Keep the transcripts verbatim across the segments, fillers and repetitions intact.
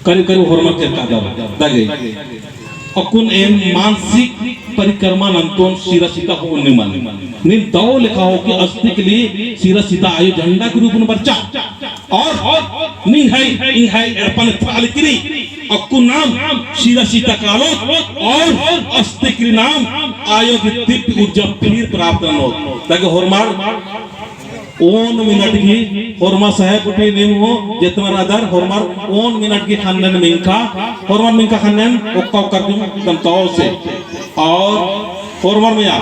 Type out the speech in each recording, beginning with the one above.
करीब करीब होरमर केरका दर दगे। अक्कुन एन मानसिक परिक्रमा नन्तोन सिरा सीता होओन निमन। नीन दव लेखा हो कि अस्तिकली सिरा सीता आयो झंडा के रूप में बरचा। और निंग्है, निंग्है एड़पन त्राल किरी। अक्कुन नाम सिरा सीता कालोत और अस्तिकली नाम आयो की दिव्य ऊर्जा फिर प्राप्त ननोत। दगे होरमर ओन मिनट की होरमा सहे कुटी नीम हो, जेतना रअदर होरमर ओन मिनट की ख़न्नन मिंख़ा, होरमर मिंख़ा ख़न्नन ओक्का ओक्का की दम तौ से। और होरमर मइय्याँ,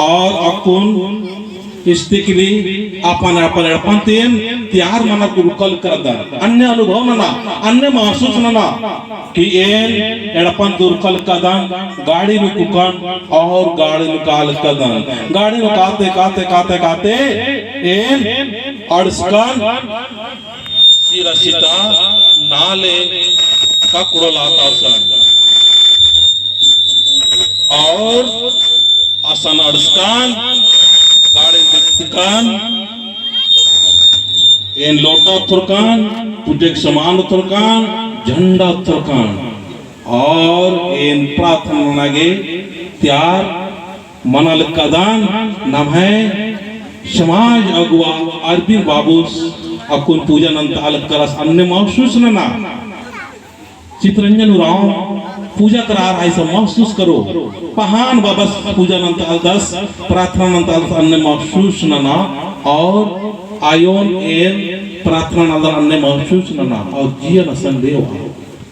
और अक्कुन अस्तिकली अपन अपन एड़पन ती एन तैयार मनर की उरखा लगदन। अन्ने अनुभव नना, अन्ने महसूस नना। कि एन एड़पन ती उरखा लगदन, गाड़ी नू कुक्कन और गाड़ी नू कालकदन। गाड़ी नू काते, काते, काते, काते एन अंड़सकन सिरा सीता नाले का कुड़ला तासन। और असन अंड़सकन, गाड़ी नू कुक्कन, एन लोटा ओथरकन, पूजा की समान ओथरकन, झंडा ओथरकन, और एन प्रार्थना नना गे तैयार मना लगदन। नम्है समाज अगुवा अरविंद बाबूस अक्कुन पूजा नन्ता लगदस अन्ने महसूस नना। चितरंजन उराँव पूजा करार है, सब महसूस करो। पहान बाबस पूजा नन्ता लगदस, प्रार्थना नन्ता लगदस, अन्ने महसूस नना। और आयोन एन प्रार्थना नन्दन अन्ने महसूस नना। और जियन असन देवा।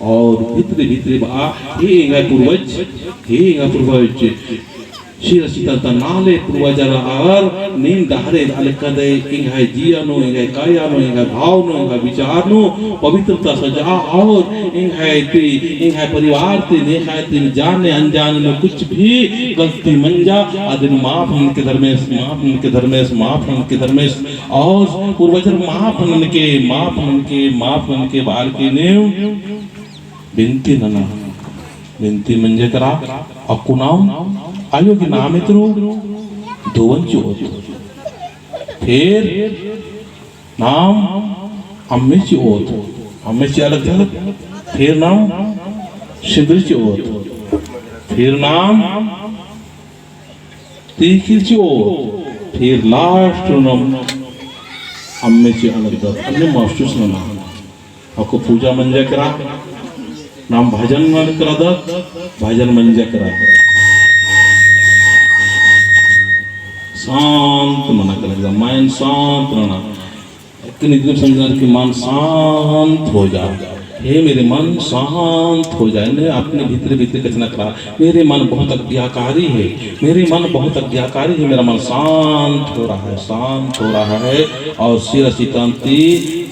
और भितरे भितरे बआ, हे एंग्है पूर्वज, हे एंग्है पूर्वज, सिरा सीता ता नाले पूर्वजर आर नीन डहरे दाल कदय, एंग्है जिया नू, एंग्है काया नू, एंग्है भाव नू, एंग्है विचार नू पवित्रता सजा और एंग्है ती, एंग्है परिवार ती, नेखय ती जाने अनजाने नू कुछ भी गलती मंजा, अदिन माफ ननके धर्मेस, माफ ननके धर्मेस, माफ ननके धर्मेस। और पूर्वजर माफ ननके, माफ ननके, माफ ननके बार के ने बिनती नना, बिनती मंजा केरा। अक्कु नाम आयो की नामे तुरु धोवन चिओत। फिर नाम अम्मे चिओत, अम्मे चिआ लगदत। फिर नाम सिंदरी चिओत। फिर नाम तीखिल चिओत। फिर last नाम अम्मे चिआ लगदत। अन्ने महसूस नना। अक्कु पूजा मंजा केरा, नाम भजन नना केरा दत, भजन मंजा केरा। शांत मना केरा, मन शांत रहना। एक निगम समझना कि मन शांत हो जा। हे मेरे मन, शांत हो जा। ने अपने भीतरे भीतरे कछनखरा, मेरे मन बहुत आज्ञाकारी है, मेरे मन बहुत आज्ञाकारी है, मेरा मन शांत हो रहा है, शांत हो रहा है। और सिरा सीता ती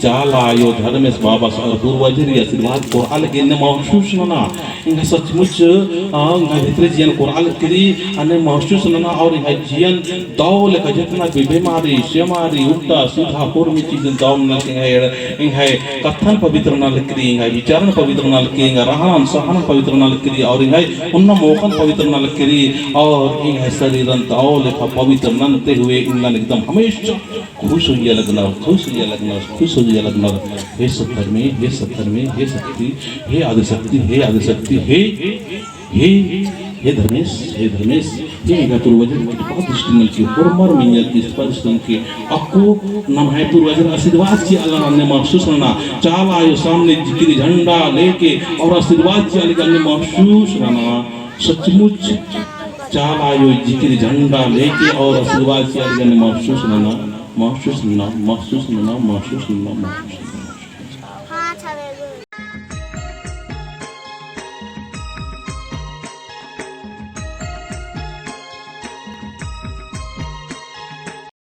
चाला आयो धर्मेस बाबस और पूर्वजर ही आशीर्वाद कोरआ लगी एन्ने महसूस नना। एंगा सचमुच, आ, एंगा भीतरे जियन कोरआ लगी अन्ने महसूस नना और एंगा जियन दव लेखा जेतना भी बीमारी, सेमारी, उल्टा सीधा होरमी चीजन दव नना लगी एंगा एड़, एंगा कत्थन पवित्र नना लगी, एंगा विचारन पवित्र नना लगी, एंगा रहन सहन पवित्र नना लगी और एंगा ओन्ना मोख़न पवित्र नना लगी और एंगा शरीरन दव लेखा पवित्र नन्ते हुए एंगन एकदम हमेशा खुश होइया लगनर, खुश होइया लगनर, खुश होइया लगनर। हे सत धर्मे, हे सत धर्मे, हे शक्ति, हे आदिशक्ति, हे आदिशक्ति, हे, हे, हे धर्मेस, हे धर्मेस, हे एंगा पूर्वजर कृपा दृष्टि नलकी, होरमर मइय्याँ कृपा दृष्टि नलकी। अक्कु नम्है पूर्वजर आशीर्वाद चिआ लगनर अन्ने महसूस नना। चाला आयो सामने जिकिर झंडा लेके और आशीर्वाद चिआ लगी अन्ने महसूस नना। सचमुच चाला आयो जिकिर झंडा लेके और आशीर्वाद चिआ लगी अन्ने महसूस नना, महसूस नना, महसूस नना, महसूस नना, महसूस नना।